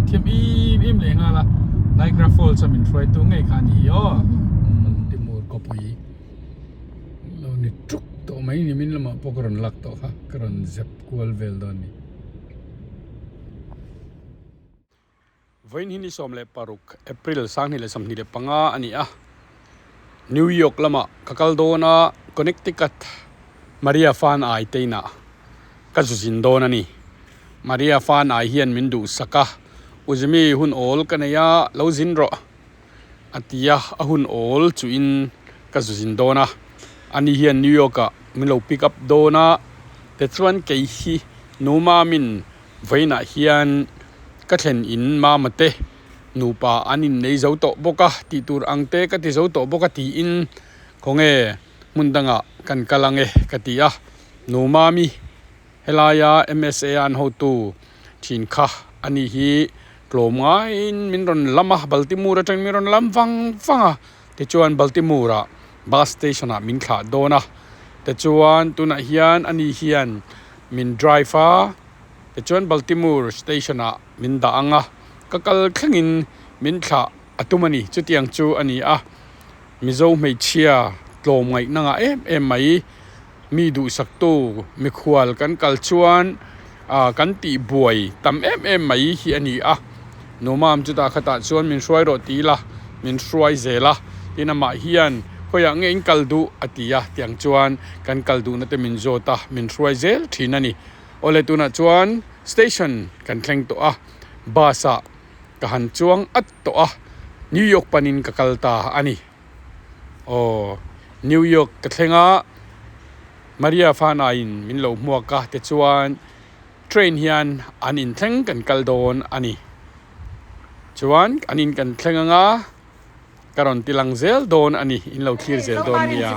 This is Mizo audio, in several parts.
thiam em em leh nghal a Niagara Falls a min hruaitu ngei kha a ni hi aw Timur khawpui lo ni tuk tawh mai ni min lamah pawh ka rawn lak tawh kha ka rawn zep kual vel dawn a ni. Vawiin hi ni 16 April 2025 a ni a, New York lamah ka kal dawn a, Connecticut Maria Fan Ai te inah ka zu zin dawn a ni. Maria Fan Ai hian min duhsak a, U Jimmy hun awl ka nei a, lo zin rawh a ti a, a hun awl chuhin ka zu zin dawn a, ani hian New York ah min lo pick up dawn a, tichuan kei hi Nu Mamin Vawiinah hian ka thlen in mama te nupa an innei zo tawh bawk a tih tur ang te ka ti zo tawh bawk a tiin khawnge hmun dangah kan kal ang e ka ti a, nu mami helaia MSA a an hotu thin kha a ni hi tlawm ngaiin min rawn lam a, Baltimore atangin min rawn lam vang vang a, tichuan Baltimore ah bus station ah min thlah dawn a, tichuan tunah hian a ni hian min drive a tichuan Baltimore station ah min dah ang a ka kal thlengin min thlah a tum a ni chutiang chu a ni a Mizo hmeichhia tlawm ngaihna ngah em em mai mi duhsak tu mikhual kan kal chuan ah kan tih buai tam em em mai hi a ni a Numam chutah khatah chuan min hruai rawh ti ila min hruai zel a tin amah hian khawiah nge in kal duh a ti a tiang chuan kan kal duhna te min zawt a min hruai zel thin a ni. Awle tunah chuan station kan thleng tawh a bus ah ka han chuang at tawh a New York panin ka kal ta a ni. Aw New York ka thleng a Maria Fanai in min lo hmuak a tichuan train hian an inthleng kan kal dawn a ni. Chuan an in kan thleng anga ka rawn ti lang zel dawn a ni in lo thlir zel dawn nia.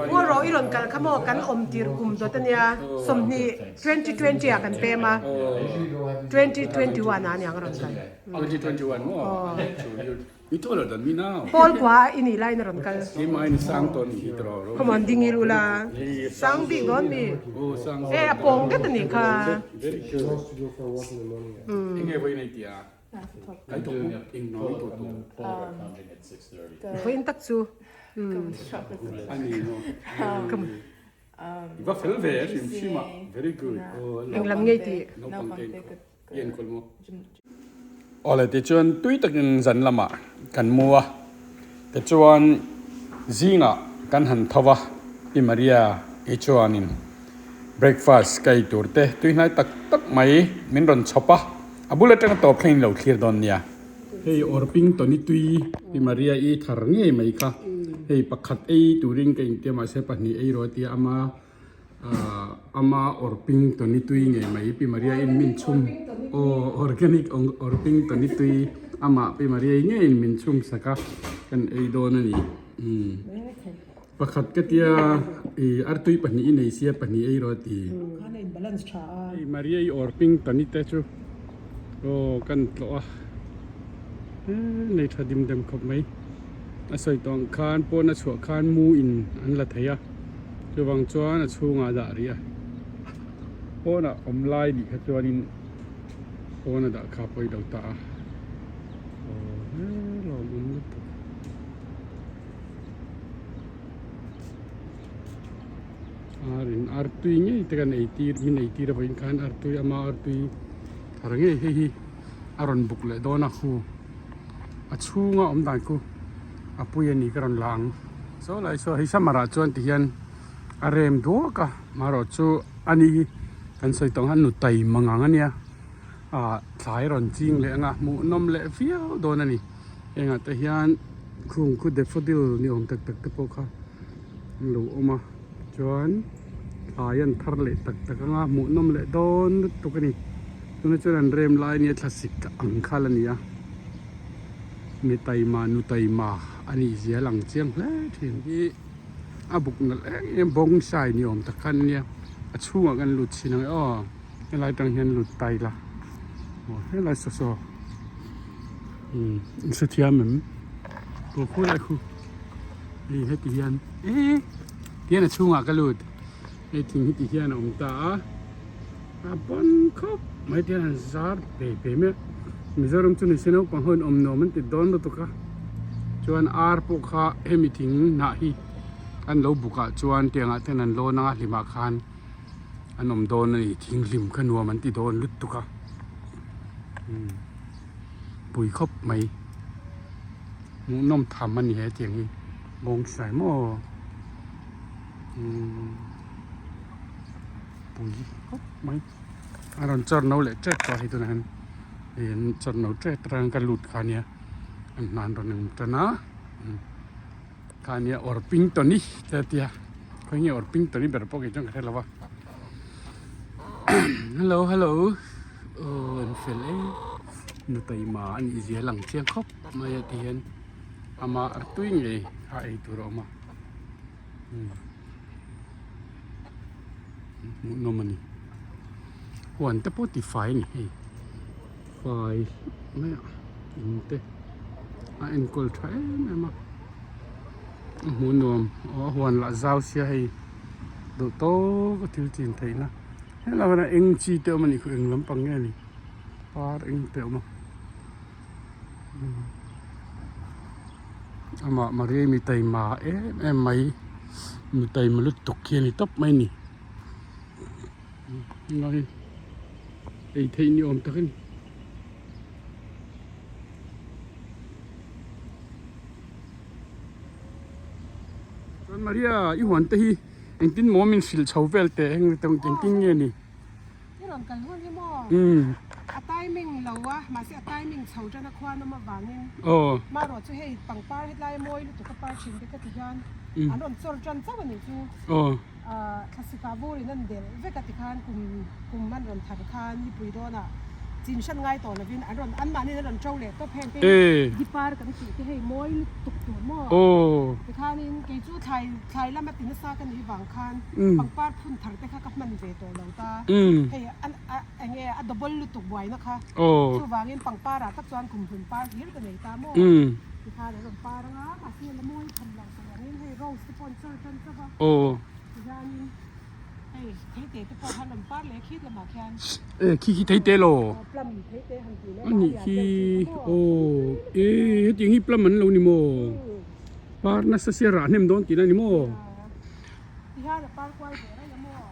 Ngaw rawh i rawn kal kha maw kan awm tir kum dawt a nia 20 20 ah kan pem a 2021 ah aniang a rawn kal. Paul kua i nih laiin a rawn kal. Come on ding il ula sang bik dawn mi e a pawng det a nih kha. Vawiin tak chu. Englam ngei tih. Awle tichuan tui takin zan lamah kan mu a, tichuan zingah kan han tho va, Pi Maria i chuanin breakfast ka ei tur te tui hnai tak tak mai min rawn chhawp a, a bul atanga tawp thlengin lo thlir dawn nia. Hei Orpington i tui Pi Maria i thar ngei mai kha, hei pakhat ei turin ka intia mahse pahnih ei rawh a tia ama. Ahh ama Orpington i tui ngei mai Pi Maria in min chhum aw organic Orpington i tui amah Pi Maria i ngeiin min chhum sak a kan ei dawn a ni umm pakhat ka tia ih artui pahnih i nei sia pahnih ei rawh a ti hei Maria i Orpington i te chu aw kan tlawh a nei tha dim dem khawp mai a sawi tawh ang khan pawn a chhuah khan mu in an la thei a. Chuvang chuan a chhungah a dah rih a, pawnah awm lai nih kha chuanin pawn a dah kha pawi lo ta a, aw helawm awm lutuk. Arin artui ngei te kan ei tir min ei tir avangin khan artui ama artui thar ngei hei hi a rawn buk leh dawn a khu a chhunga awm dan khu a pui a ni ka rawn la ang. Saw lai saw hei summer ah chuan ti hian a rem duak a marawh chu ani hi kan sawi tawh ang a nu tai mang ang ania ah thlai rawn ching leh anga hmuh nawm leh viau dawn a ni hengah te hian khung khu daffodil ni awm tak tak te pawh kha an lo awm a chuan thlai an thar leh tak tak anga hmuh nawm leh dawn lutuk a ni tunah chuan an rem lai ania thlasik ang khal a ni a. Mi taima nu taima a nih zia lang chiang hle thin hi a buk nalh em em bawngsawi ni awm tak khan ania a chhungah kan lut chhin ang e aw helai atang hian lut ta ila aw helai saw saw umm in hrethiam em aw khulai khu. Hei heti hian eh tihian a chhungah ka lut hei thing hi ti hian a awm ta a a pawn khawp mai te hian an zar pe pe mai a Mizoram chu nise naupang ho in awm nuam an ti dawn lutuk a chuan ar pawh kha hemi thing hnah hi an lo buk ah chuan tiang ah ten an lawn anga hlim ah khan an awm dawn a ni thing hlim kha nuam an ti dawn lutuk a umm pui khawp mai. Hmuhnawm tham a ni he tiang hi bawngsawi maw umm pui khawp mai a rawn chawr no leh tep tawh a hei tunah hian hei an chawr no tep atang ka lut kha ania an hna an rawn awm tan a kha ania Orpington-i te a tia khawi nge Orpington-i ber pawh kei chuan ka hre lo va hello hello aw an fel em nu taima a nih zia lang chiang khawp. Mai ah ti hian ama a tui ngei kha ei tur a awm a hmuhnawm a ni huan te pawh ti fai a ni hei fai mai a in te a enkawl tha em em a a hmuh nuam aw a huan lah zau sia hei duh tawk a thil chin theih na helai ah hian eng chi te awm a nih khu eng lampang nge a ni par eng te a awm a. Amah Maria mi taima em em mai mi taima lutuk hi a ni tawp mai a ni ngai ei theih ni awm tak a ni. Chuan Maria i huan te hi engtin maw min hrilh chho vel teh engtin nge ni? I rawn kal hun hi maw? A timing lo a, mahse a timing chho tan a khuan awm avangin marawh chu hei pangpar hetlai a mawi lutuk a par thin te ka ti hian an rawn chawr tan chauh a nih chu. Thlasika vurin an delh vek a tikhan kum kum an rawn thar khan nipui dawnah chin hran ngai tawh lovin an rawn anmahniin an rawn to leh tawp heng te hi dipar kan tih te hei mawi lutuk tur maw? Tikhanin kei chu thlai thlai lama ti nasa ka nih vang khan pangpar phun thar te kha ka hman ve tawh lo ta hei a enge a double lutuk buaina kha chuvangin pangpar ah tak chuan kumhlun par hlir ka nei ta maw tikhan an rawn par anga mahse la mawi tham lo tur angin hei rose te pawh an chawr tan chauh a tihianin hei theite te pawh khan rawn par leh khit lamah khian e khi khi theite lo plum theite han tih leh ani khi aw e hetiang hi plum an lo ni maw par nasa sia rah hnem dawn tihna ni maw.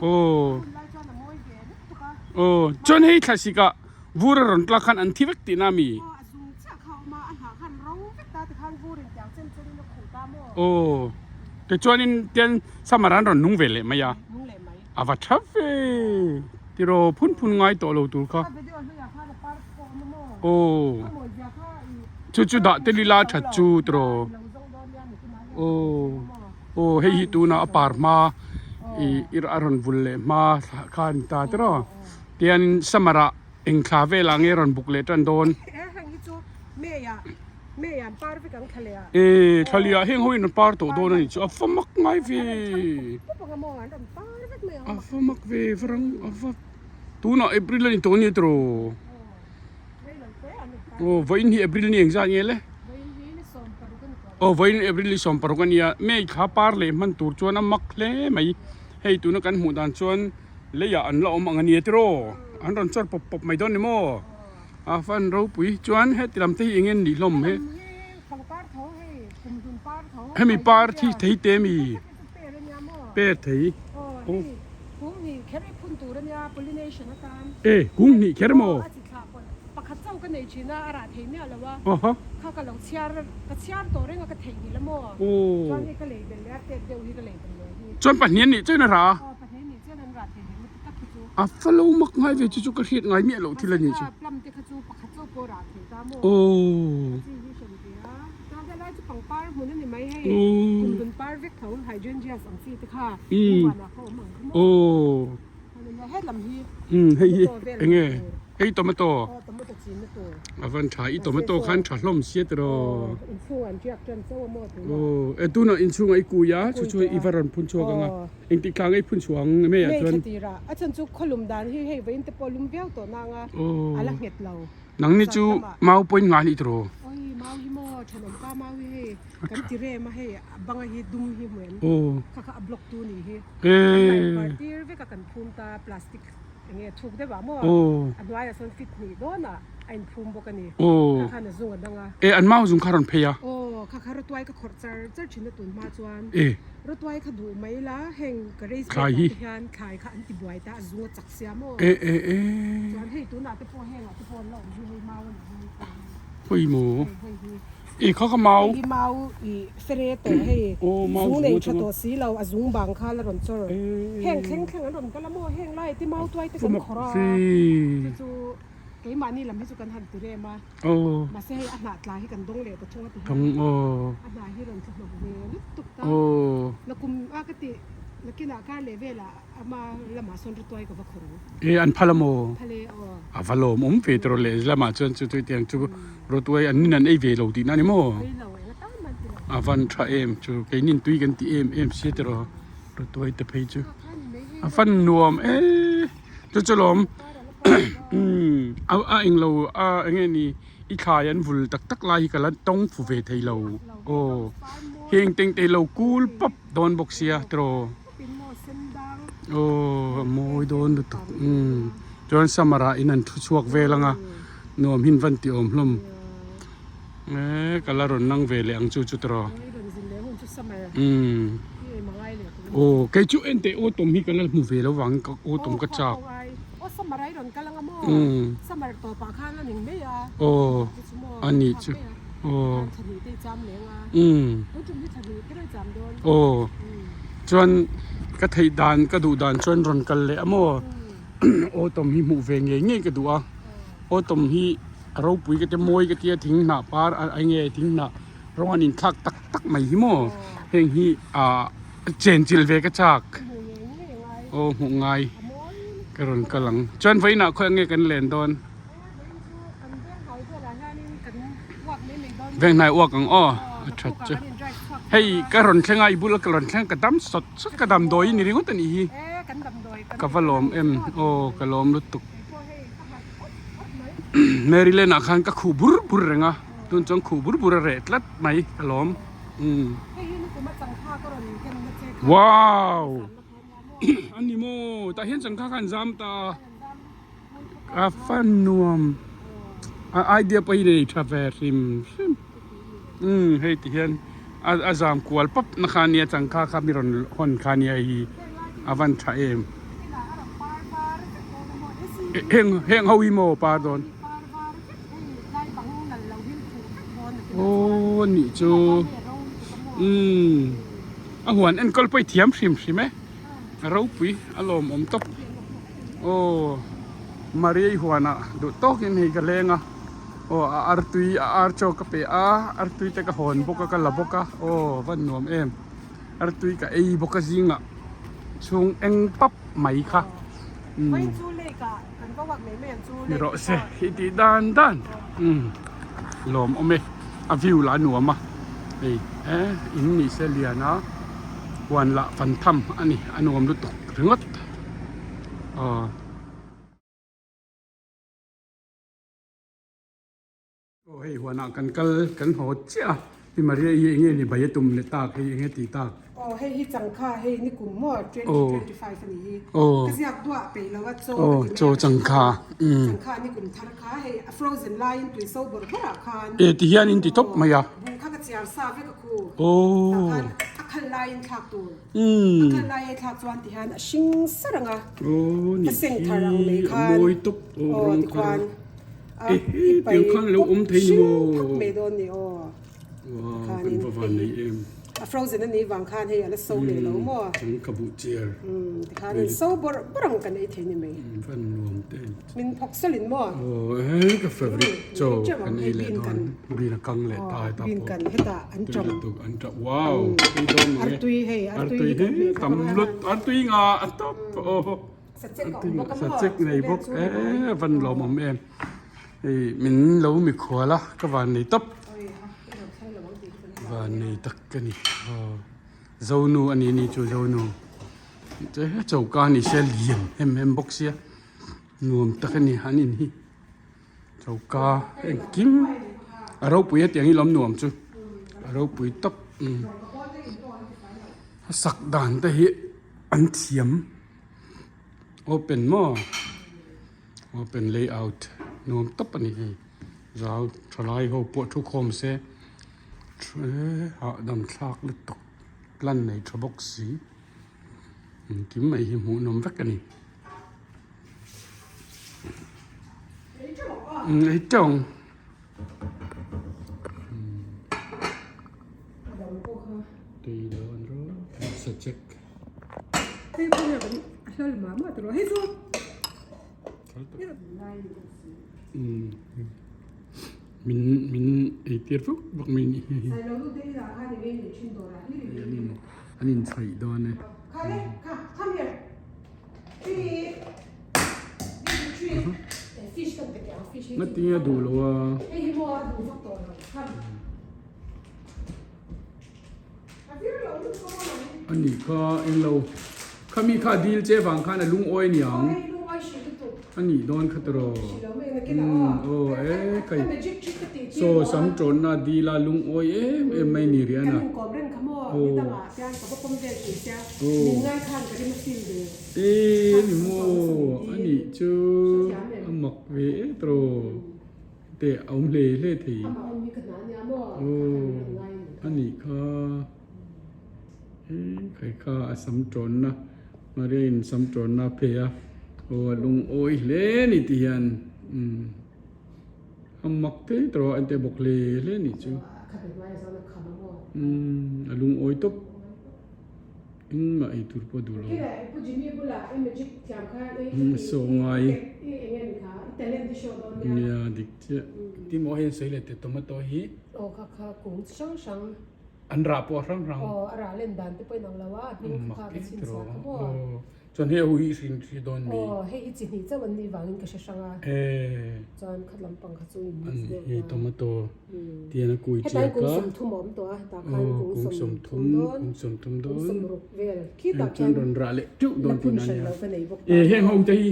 Aw aw chuan hei thlasik ah vur a rawn tlak khan an thi vek tihna ami? Aw tichuanin tian summer ah an rawn nung ve leh mai a a va tha ve tiraw phun phun ngai tawh lo tur kha aw chu chu dah tel ila that chu tiraw aw. Aw hei hi tuna a par hma ih a rawn vul leh hma kha a ni ta tiraw tian summer ah eng thla velah nge a rawn buk leh tan dawn e thlalia heng ho in rawn par tawh dawn a nih chu a va mak ngai ve a va mak ve varang a va tunah April a ni tawh a ni tiraw aw vawiin hi April ni engzat nge le. Aw vawiin April ni 16 a nia May thla par leh hman tur chuan a mak hle mai hei tuna kan hmuh dan chuan leiah an la awm ang a nia tiraw an rawn chawr pawp pawp mai dawn ni maw a fan ropui chuan heti lam te hi eng nge nih hlawm he hemi par thi thei te mi per thei aw e kung hnih kher maw. Pakhat chauh ka nei thin a, a rah thei miah lo a. Kha ka lo chhiar, ka chhiar tawh reng a, ka theihnghilh a maw? Chuan hei ka lei belh leh a, tet deuh hi ka lei belh leh hi. Chuan pahnih an nih chuan a rah a? Aw, pahnih an nih chuan an rah thei leh lutuk tak hi chu. A fa lo mak ngai ve chu chu ka hriat ngai miah loh thil a nih chu. Mahse kha plum te kha chu pakhat chauh pawh rah thei ta maw? Aw. A chi hi hran ve a. Chuan helai chu pangpar hmun a ni mai hei. Kum dun par vek tho hydrangeas ang chi te kha huanah kha awm ang kha maw? Aw. Helam hi. Hei hi enge hei tomato a van tha i tomato khan tha hlawm sia tiraw aw e tunah inchhungah i kui a chu chu i va rawn phun chhuak ang a engtik thla nge i phun chhuah ang mai ah chuan aw nangni chu mau pawhin nghah a nih tiraw. thenawm pa mau hi hei kan ti rem a hei a banga hi dum hi hmu em kha kha a block tu ni hi kan laih par tir vek a kan phum ta plastic enge thuk deuh ah maw a hnuaiah sawn fit hnih dawn ah a inphum bawk a ni kha khan a zung a dang a. E an mau zung kha rawn phei a. Aw kha kha rawtuai ka khawrh char char thin a tun hma chuan rawtuai kha duh mai la heng ka raise bed ah te hian thlai kha an ti buai ta a zung a chak sia maw chuan hei tunah te pawh hengah te pawh an la awm hi hei mau a nih hi chuan Pawimawh e kha kha mau. Hei hi mau i fere tawh hei zung nei tha tawh si lo a zung bang kha la rawn chawr heng thleng thleng an rawn kal a maw heng lai te mau tuai te kan khawrh a chu chu keimahni lam hi chu kan han ti rem a mahse hei a hnah tla hi kan dawng leh ta thung a ti hian a hnah hi rawn tla hnawk ve lutuk ta nakum a ka tih nakinah kar leh velah Ama lamah sawn ri tuai ka va khawr ang. E an phal a maw? Phal e aw. A va lawm awm ve tawh leh lamah chuan chu chu tiang chu rawtuai an nin an ei ve lo tihna a ni maw? Ei lo eng atan man ti lo. A van tha em chu keinin tui kan ti em em sia tiraw rawtuai te phei chu. A van nuam e chu chu lawm a englo a enge ni i thlai an vul tak tak lai hi ka la tawng fu ve thei lo aw heng teng te lo kul pap dawn bawk sia tiraw. Aw a mawi dawn lutuk umm chuan summer ah in an thu chhuak vel anga nuam hin van ti awm hlawm eee ka la rawn nang ve leh ang chu chu tawh umm aw kei chu en teh autumn hi ka la hmu ve lo vang autumn ka chak umm aw a nih chu aw umm aw. Chuan ka theih dan ka duh dan chuan rawn kal leh a maw autumn hi hmuh ve ngei ngei ka duh a autumn hi a ropui ka tia mawi ka tia thing hnah par a eng nge thing hnah rawng an inthlak tak tak mai hi maw heng hi ah chenchilh ve ka chak aw hmuh ngai ka rawn kal ang chuan vawiinah khawi ang nge kan len dawn. Venghnai uak ang aw a that chu hei ka rawn thleng a i bula ka rawn thleng ka dam sawt sawt ka damdawi ni ringawt a nih hi ka va lawm em aw ka lawm lutuk Maryland ah khan ka khuh bur bur reng a tun chuan khuh bur bur a reh tlat mai ka lawm umm wow a ni maw tah hian changkha kha an zam ta a. A fan nuam a idea pawh hi nei tha ve hrim hrim umm hei ti hian a zam kual pawp na kha ania changkha kha mi rawn hawn kha ania hei hi a van tha em heng heng ho hi maw par dawn aw anih chu umm a huan enkawl pawh i thiam hrim hrim e a ropui a lawmawm tawp. Aw Maria huanah duh tawkin hei ka leng a aw a artui a ar chaw ka pe a artui te ka hawn bawk a ka la bawk a aw van nuam em artui ka ei bawk a zingah chhung eng pap mai kha umm ni rawh se hi tih dan dan umm lawm awm e a view lah a nuam a hei eh in ni se lian a huan lah fan tham a ni a nuam lutuk ringawt. Aw aw hei huanah kan kal kan haw chiah a hi Maria hi enge ni bai a tum leh tak hei enge tih tak. Aw hei hi changkha hei ni kum maw 2025 a ni hi ka ziak duah peih lo a chaw ka ti mai a chaw changkha changkha ni kum thar kha hei a frozen laiin tui so bawrh bawrh ah khan e ti hian in ti tawp mai a bung kha ka chiar sa vek a khu tah khan a khal laiin thlak tur. A kal lai ai thlak chuan ti hian a hring sar ang a, a seng thar ang mai khan aw ti khuan a i pai pawp hring phak mai dawn ni aw tikhanin hei a frozen a nih vang khan hei a la so leh lo maw tikhanin so bawrh bawrh ang kan ei thei ni mai min phawk sawlin maw Bin kan hetah an ṭam artui hei artui hi kan hmeh tam lut artui nga a tawp aw sachek nei bawk e van lawm awm em hei min lo mikhual a ka van nei tawp van nei tak ka ni zonu a ni ni chu zonu choka ni se lian hem hem bawk sia nuam tak a ni an in hi. Choka engkim A ropui hetiang hi lam nuam chu a ropui tawp a sak dan te hi an thiam open maw open layout nuam tawp a ni hei zau thalai ho pawh thu khawm se hahdam thlak lutuk plan nei tha bawk si engkim mai hi hmuhnawm vek a ni. Ei tawng. Tui dawn rawh sachek. Min min ei tir vak vak mai ni hi. An in chhaih dawn e. Ngatinge a duh lo a. A nih kha englo khami kha a dil che vang khan a lungawi aniang a nih dawn kha tiraw umm aw e kai saw sam tawnna a dil a lungawi em em mai ni rian a aw. Aw e ni maw a nih chu a mak ve e tiraw te a awm hle hle thei aw a nih kha e khai kha a sam tawnna Maria in sam tawnna a pe a aw a lungawi hle a ni ti hian umm a mak thei tiraw a inte bawk hle hle a nih chu umm a lungawi tawp. Engmah ei tur pawh duh lo. Saw ngai. Nia dik chiah. Tin maw hei an sawi leh teh tomato hi. Aw kha kha kung chi hrang hrang. An rah pawh a hrang hrang. Aw a rah len dan te pawh inang lo a, a hming kha kha ka chhin sa kha maw. Chuan hei a hu hi hrin hri dawn mi. Aw hei hi chi hnih chauh an nih vangin ka hre hrang a. Ee. Chuan khat lampang kha chu in mix deuh ta. Hei tomato tian a kui chiak a. Hetlai kung 30 a awm tawh a, hetah khan kung 30 dawn. Kung 30 dawn. Kung 60 vel. Khitah khian rawn rah leh teuh dawn tih na nia. Ee heng ho te hi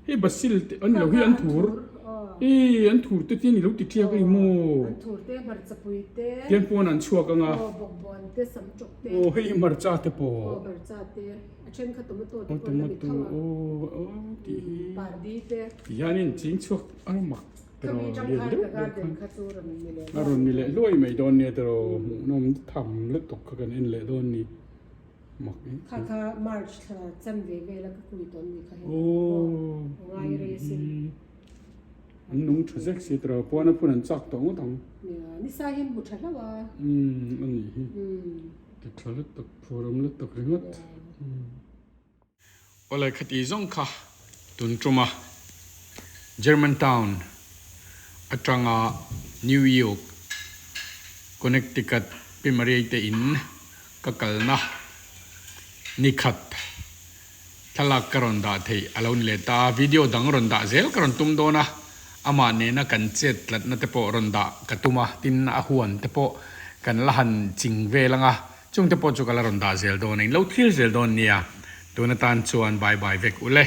hei basil te an ni lo hi an thur. Ee an thur te tian i lo ti ṭiak a ni maw. An thur te hmarcha pui te. Tian pawn an chhuak ang a. Aw bawkbawn te samṭawk te. Aw hei hmarcha te pawh. Aw hmarcha te. A then kha tomato te pawh la ni tho a. Tomato aw tih hi. Pardi te. Ti hianin ching chhuak a mak tiraw lian deuh deuh khan. Kha chu rawn ni leh A rawn ni leh hluai mai dawn nia tiraw hmuhnawm tham lutuk kha kan en leh dawn ni mak i. Kha kha March thla chan ve vel a ka kui tawn ni kha hei. Aw ngai rei asin. An nung tha zek si tiraw pawn a phun an chak tawh ngawt ang. Nia ni sa hian hmu tha hlauh a. Umm a nih hi. Ti tha lutuk phur awm lutuk ringawt. Awle khati zawng kha tun tuma Germantown atanga New York Connecticut Pi Mariai te in ka kalna nikhat thlalak ka rawn dah theih a lo ni leh ta a, video dang rawn dah zel ka rawn tum dawn a, amah nena kan chet tlatna te pawh rawn dah ka tum a, tin a huan te pawh kan la han ching vel ang a, chung te pawh chu ka la rawn dah zel dawn a, in lo thlir zel dawn nia, tun atan chuan bye bye vek ule.